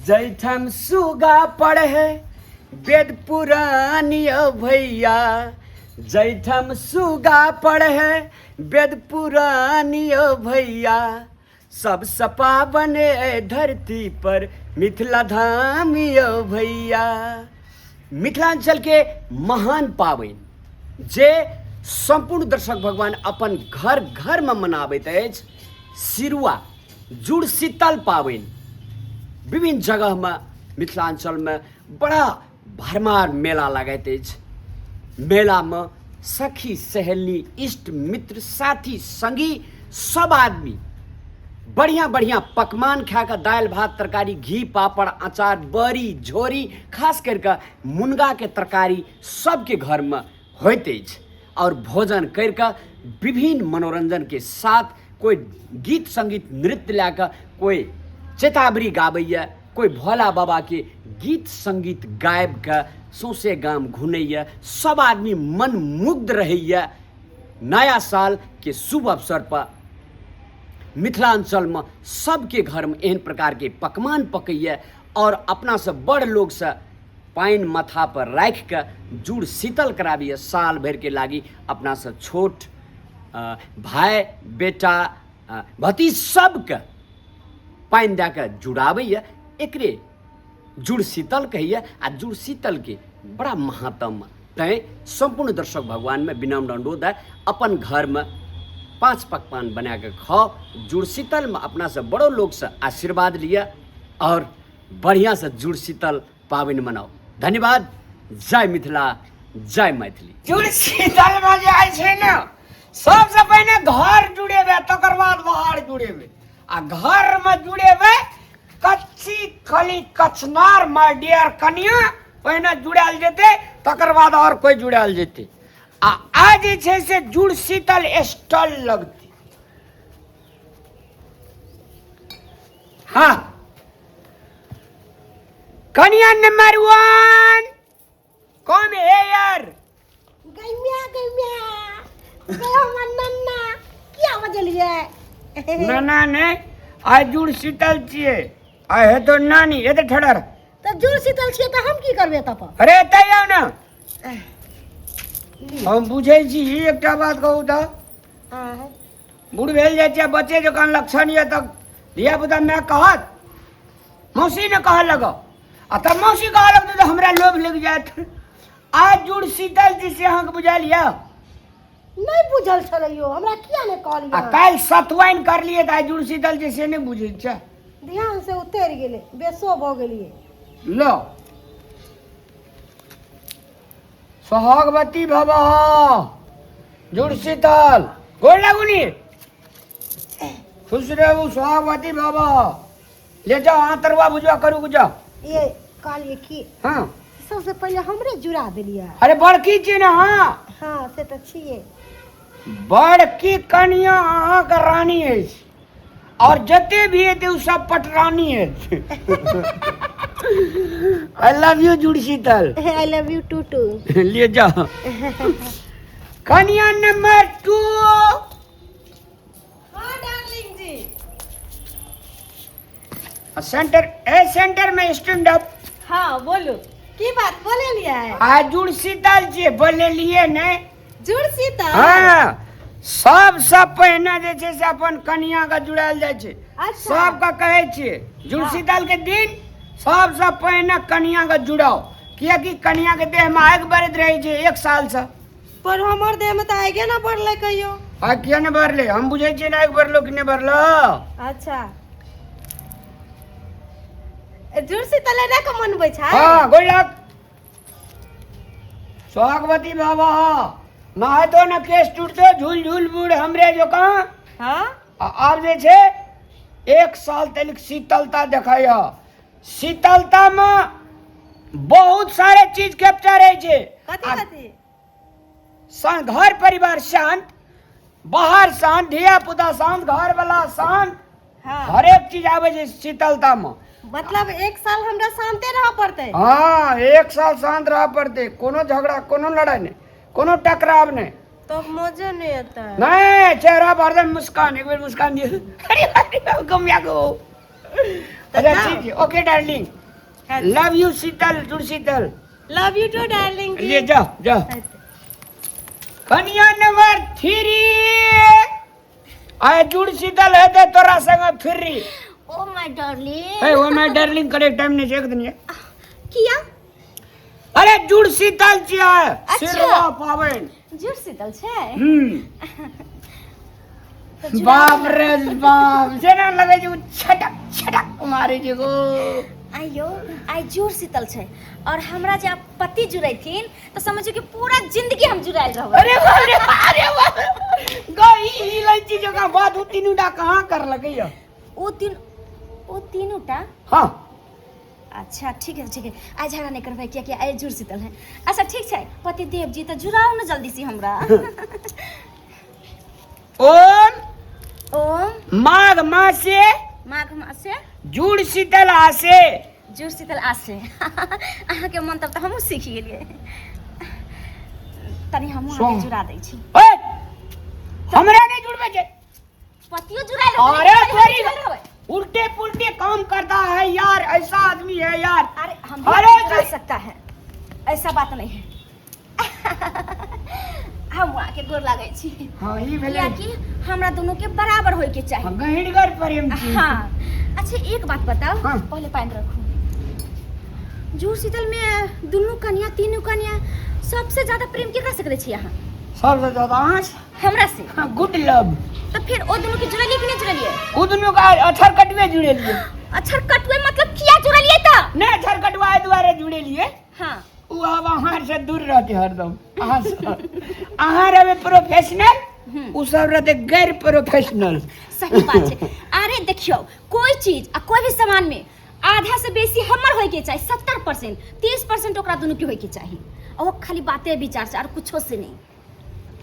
जैठाम सुगा पढ़े वेद पुराण यौ भैया, जैठाम सुगा पढ़े वेद पुराण यौ भैया, सबसँ पावन ऐ धरती पर मिथिला धाम यौ भैया। मिथिलांचल के महान पाबनि जे सम्पूर्ण दर्शक भगवान अपन घर घर में मनाबैत अछि, सिरुआ जुड़ शीतल पाबनि विभिन्न जगह में मिथिलांचल में बड़ा भरमार मेला लगैत अछि। मेला में सखी सहेली इष्ट मित्र साथी संगी सब आदमी बढ़िया बढ़िया पकवान खा कऽ दालि भात तरकारी घी पापड़ अचार बड़ी झोरी खास करि कऽ मुनगाके तरकारी सबके घरमे होइत अछि और भोजन करि कऽ विभिन्न मनोरंजन के साथ कोई गीत संगीत नृत्य लए कऽ कोई चेतावरी गाबैए, कोई भोला बाबा के गीत संगीत गाबि कऽ सौंसे गाम घुनैए, सब आदमी मन मुग्ध रहैए। नया साल के शुभ अवसर पर मिथिलांचल में सबके घर में एहन प्रकार के पकवान पकैए और अपना से बड़ लोग से पानि माथा पर राखि कऽ जुड़ शीतल कराबैए। साल भरि के लागी अपना से छोट भाई बेटा भतीज सबके पानि दए कऽ जुड़ाबैए, एकरे जुड़ शीतल कहैए। आ जुड़ शीतल के बड़ा महात्म। तैँ सम्पूर्ण दर्शक भगवानमे विनम्र अनुरोध है, अपन घरमे 5 पकवान बना कऽ खाओ, जुड़ शीतलमे अपनासँ बड़ो लोकसँ आशीर्वाद लिअ और बढ़िआँसँ जुड़ शीतल पाबनि मनाओ। धन्यवाद। जय मिथिला, जय मैथिली। जुड़ शीतलमे जे आइ छै ने, सबसँ पहिने घर जुड़ेबै तकर बाद बाहर जुड़ेबै। आ घरमे जुड़ेबै कच्ची खली कचनार my dear कनिया पहिने जुड़ायल जेतै, तकर बाद और कोई जुड़ायल जेतै। आ आइ जे छै से जुड़ शीतल स्टॉल लगतै। हाँ कनिया नंबर 1 कम हेयर। गैम्या गैम्या गै हमर नन्ना किया बजलियै? नाना ने आइ जुड़ शीतल छियै, आइ हेतो नानी एते ठड़र। तऽ जुड़ शीतल छियै तऽ हम की करबै एतऽ पर? अरे एतऽ आउ ने, हम बुझै छी। एकटा बात कहू तऽ बूढ़ भेल जाइ छै, बच्चे जकाँ लक्षण यऽ तऽ धिया पुता माय कहत मौसी ने कहऽ लगो, आ तब मौसी कहऽ लगतै तऽ हमरा लोभ लागि जायत। आज जुड़ शीतल जी से अहाँके बुझायल यऽ? नहि बुझल छलै यौ हमरा, किया नहि कहलियै? आ काल्हि सतुआइन करलियै तऽ आइ जुड़ शीतल जी से नहि बुझै छै। ध्यान से उतरि गेलै, बेसो भऽ गेलियै। लो सोहागवती भव जुड़ शीतल, गोर लागू नी, खुश रहू, सोहागवती भव। ले जाओ अहाँ तरुआ भुजवा करू के जाओ। ये कहलियै की? हाँ सबसे पहिले हमरे जुड़ा देलियै। अरे बड़की छी ने। हाँ हाँ से तऽ छियै। बड़की कनिया अहाँके रानी अछि और जते भी हेतै ओ सब पटरानी अछि। I love you Jur Sheetal. I love you too too. ले जाओ कनिया नंबर 2। हाँ डार्लिंग जी। सेंटर ए सेंटर में स्टैंड अप। हाँ बोलू, की बात बोलेलियै? आ जुड़ शीतल जी बोलेलिए ने। जुड़ शीतल? हाँ सबसँ पहिने जे छै से अपन कनिया के जुड़ायल जाइ छै। अच्छा। सबके कहै छियै जुड़ शीतल के दिन सबसँ पहिने कनिया के जुड़ाओ, कियाकि कनिया के देह में आगि बढ़ैत रहै छै 1 साल से। पर हमर देह में तऽ आगे ना बढ़लै कहियो। आ किया ने बढ़लै? हम बुझै छियै ने आगि बढ़लो कि नहि बढ़लो। अच्छा जुड़ शीतल एना के मनबै छै? हाँ गोलक सोहागवती बाबा नहाय तो न केश टूटतो झूल झूल बूढ़ हमरे जकाँ। हाँ आ आब जे छै 1 साल तक शीतलता देखाय। शीतलता में बहुत सारे चीज कैप्चर है छै। कथी कथी? घर परिवार शांत, बाहर शांत, धिया पुता शांत, घर वाला शांत। हाँ। हरेक चीज आबै छै शीतलता में। मतलब 1 साल हमरा शांते रह पड़तै? हाँ 1 साल शांत रह पड़तै, कोनो झगड़ा कोनो लड़ाई नहीं, कोनो टकराव नहीं। तो मजे नहीं आता है। नहीं चेहरा पर एकदम मुस्कान, एक बेर मुस्कान दियो। अरे अरे गमिया को अच्छा ठीक है, okay darling, love you Sheetal, Jur Sheetal. Love you too darling. ले जाओ जाओ। कनिया नंबर 3 आय जुड़ शीतल हेतै तोरा संग फ्री। O my darling. हे ओ my darling करे टाइम नहीं छै एक दिन ये। किया? अरे जुड़ शीतल छियै। अच्छा। सिरवा पाबनि। जुड़ शीतल छै। तऽ जुड़ा। बाप रे बाप, जेना लगै छै ओ छटक छटक मारै छै गो। आइयो आइ जुड़ शीतल छै और हमरा जे आब पति जुड़ैथिन तऽ समझियौ कि पूरा जिंदगी हम जुड़ायल रहबै। अरे बाप रे, अरे बाप गो, ई इलायची जकाँ बात ओ तीनू टा कहाँ करलकै यौ? ओ तीनू टा? हाँ। अच्छा ठीक है ठीक है, आइ झगड़ा नहीं करबै कियाकि आइ जुड़ शीतल है। अच्छा ठीक छै पति देव जी, तऽ जुड़ाउ ने जल्दी से हमरा। ओम ओम माघ मासे माघ मासे जुड़ शीतल आसे। जुड़ शीतल आसे। अहाँके मंत्र तऽ हमहूँ सीख गेलियै, तनी हमहूँ अहाँके जुड़ा दै छी। ओए, हमरा नहीं जुड़बै छै। पतियो जुड़ायल रहबै, अरे पतियो तोरी जुड़ायल रहबै। उल्टे पुल्टे काम करता है यार, ऐसा आदमी है यार। अरे हम भी अरे जुड़ा सकता है, ऐसा बात नहीं है। हम अहाँके गोर लागै छी। हाँ, ई भेलै। कियाकि हमरा दुनू के बराबर होय के चाही। हाँ, गहिंडगर प्रेम छी। हाँ अच्छा एक बात बताओ। हाँ। पहले पानि रखू। जुड़ शीतल में दुनू कन्या तीनू कन्या सबसे ज्यादा प्रेम केकरा से करै छी अहाँ? सबसे ज्यादा अहाँ से। हमरा से? हाँ, गुड लव। तऽ फिर ओ दुनू के जुड़लियै कि नहि जुड़लियै? ओ दुनू का अक्षर कटवे जुड़ेलियै। अक्षर कटुए मतलब किया जुड़लियै तऽ? नहि, अक्षर कटवा एहि दुआरे जुड़ेलियै। हाँ। ओ आब अहाँ से दूर रहते हरदम, अहाँ से अहाँ रहबै प्रोफेशनल, ओ सब रहते गैर प्रोफेशनल। सही बात छै। अरे देखियौ कोई चीज आ कोई भी सामान में आधा से बेसी हमर होय के चाही, 70%, 30% ओकरा दुनू के होय के चाही। आ ओ खाली बाते विचार से और कुछो से नहीं।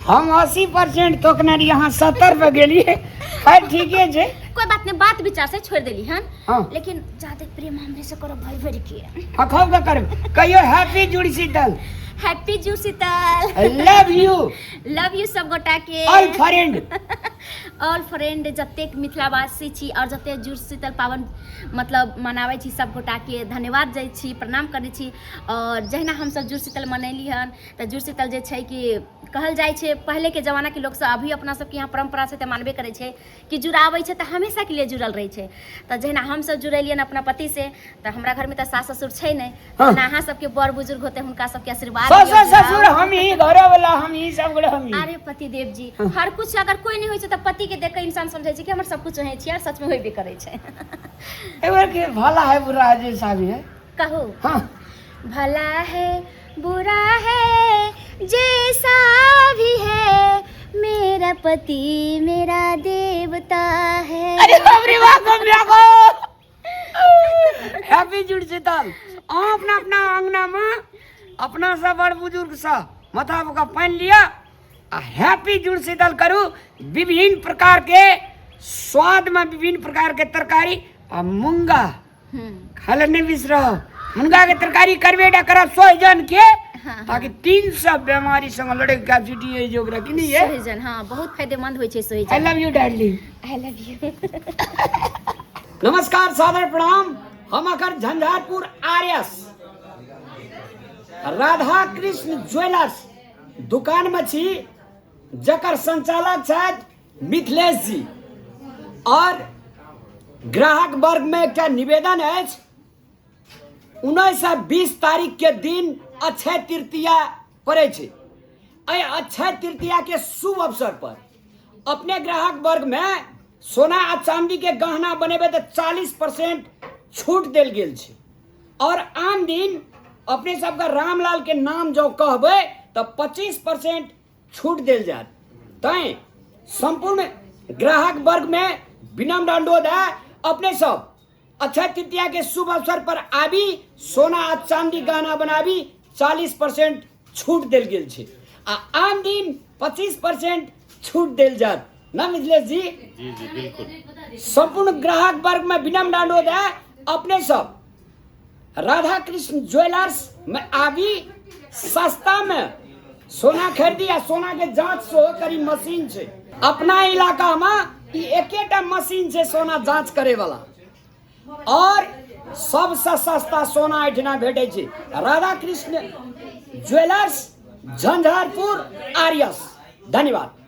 हम 80% तोकने रहियै, अहाँ 70 पे गेलियै। खैर ठीके छै। कोई बात नहीं, बात विचार से छोड़ देली हन। हाँ। लेकिन ज्यादा प्रेम हमरे से करो भर भर के। हाँ, खूब के करब। कहियो happy Jur Sital. Happy Jur Sital. Love you. Love you सब गोटा के। All friend. ऑल फ्रेंड, जतेक मिथिलावासी छी और जतेक जुड़ शीतल पावन मतलब मनाबै छी सब गोटा के धन्यवाद दै छी, प्रणाम करै छी। और जहिना हमसब जुड़ शीतल मनैली हन तऽ जुड़ शीतल जे छै कि कहल जाइ छै पहले के जमाना के लोग सब अभी अपना सबके यहाँ परंपरा छै तऽ मानबे करै छै कि जुड़ाबै छै तऽ हमेशा के लिए जुड़ल रहै छै। तऽ जहिना हमसब जुड़ेलियन अपना पति से, तऽ हमरा घर में तऽ सास ससुर छै नहि, तेना अहाँ सबके बड़ बुजुर्ग होते हुनका सबके आशीर्वाद ससुर दियौ, ससुर जुड़ाउ। हम ही, घरे वाला हम ही, सब गोटे हम ही। अरे पतिदेव जी, हर कुछ अगर कोई नहीं होइ छै तऽ पति के देख के इंसान समझै छै कि हमर सब कुछ होइ छै और सच में होबे करै छै। एक बार के भला है बुरा है जैसा भी है कहू। हाँ। भला है बुरा है जैसा भी है, मेरा पति मेरा देवता है। अरे बाप रे बाप, हमरा को हैप्पी जुड़ शीतल। अहाँ अपना अपना अंगना में अपना सब बड़ बुजुर्ग सँ माथा पर पानि लिअ आ हैप्पी जुड़ शीतल करू। विभिन्न प्रकार के स्वाद में विभिन्न प्रकार के तरकारी आ मूंगा खाय लए नहि बिसरब। मुनगा के तरकारी करबे टा करब सोहिजन के, ताकि 300 बीमारी संग लड़े के कैपेसिटी है जो ओकरा कि नहीं है। सोहिजन हाँ बहुत फायदेमंद होइ छै सोहिजन। I love you darling. I love you. नमस्कार, सादर प्रणाम। हम अखन Jhanjharpur R S Radha Krishna jewellers दुकान में छी, जकर संचालक छथि मिथिलेश जी। और ग्राहक वर्ग में एकटा निवेदन अछि, 19 आ 20 तारीख के दिन अक्षय तृतीया पड़ै छै। एहि अक्षय तृतीया के शुभ अवसर पर अपने ग्राहक वर्ग में सोना आ चांदी के गहना बनेबै तऽ 40% छूट देल गेल छै। और आन दिन अपने सबके रामलाल के नाम जँ कहबै तऽ 25% छूट देल जायत। तैं संपूर्ण ग्राहक वर्ग में विनम्र अनुरोध है, अपने सब अक्षय तृतीया के शुभ अवसर पर आबी, सोना आ चांदी गहना बनाबी, 40% छूट देल गेल छै आ आन दिन 25% छूट देल जायत ना मिथिलेश जी? जी जी बिल्कुल। संपूर्ण ग्राहक वर्ग में विनम्र अनुरोध है, अपने सब राधा कृष्ण ज्वेलर्स में आबी, सस्ता में सोना खरीदी आ सोना के जांच सेहो करी। मशीन छै अपना इलाका में ई एकेटा मशीन छै सोना जांच करे वाला। आओर सबसँ सस्ता सोना एहिठिना भेटै छै राधा कृष्ण ज्वेलर्स, झंझारपुर, आर्यस। धन्यवाद।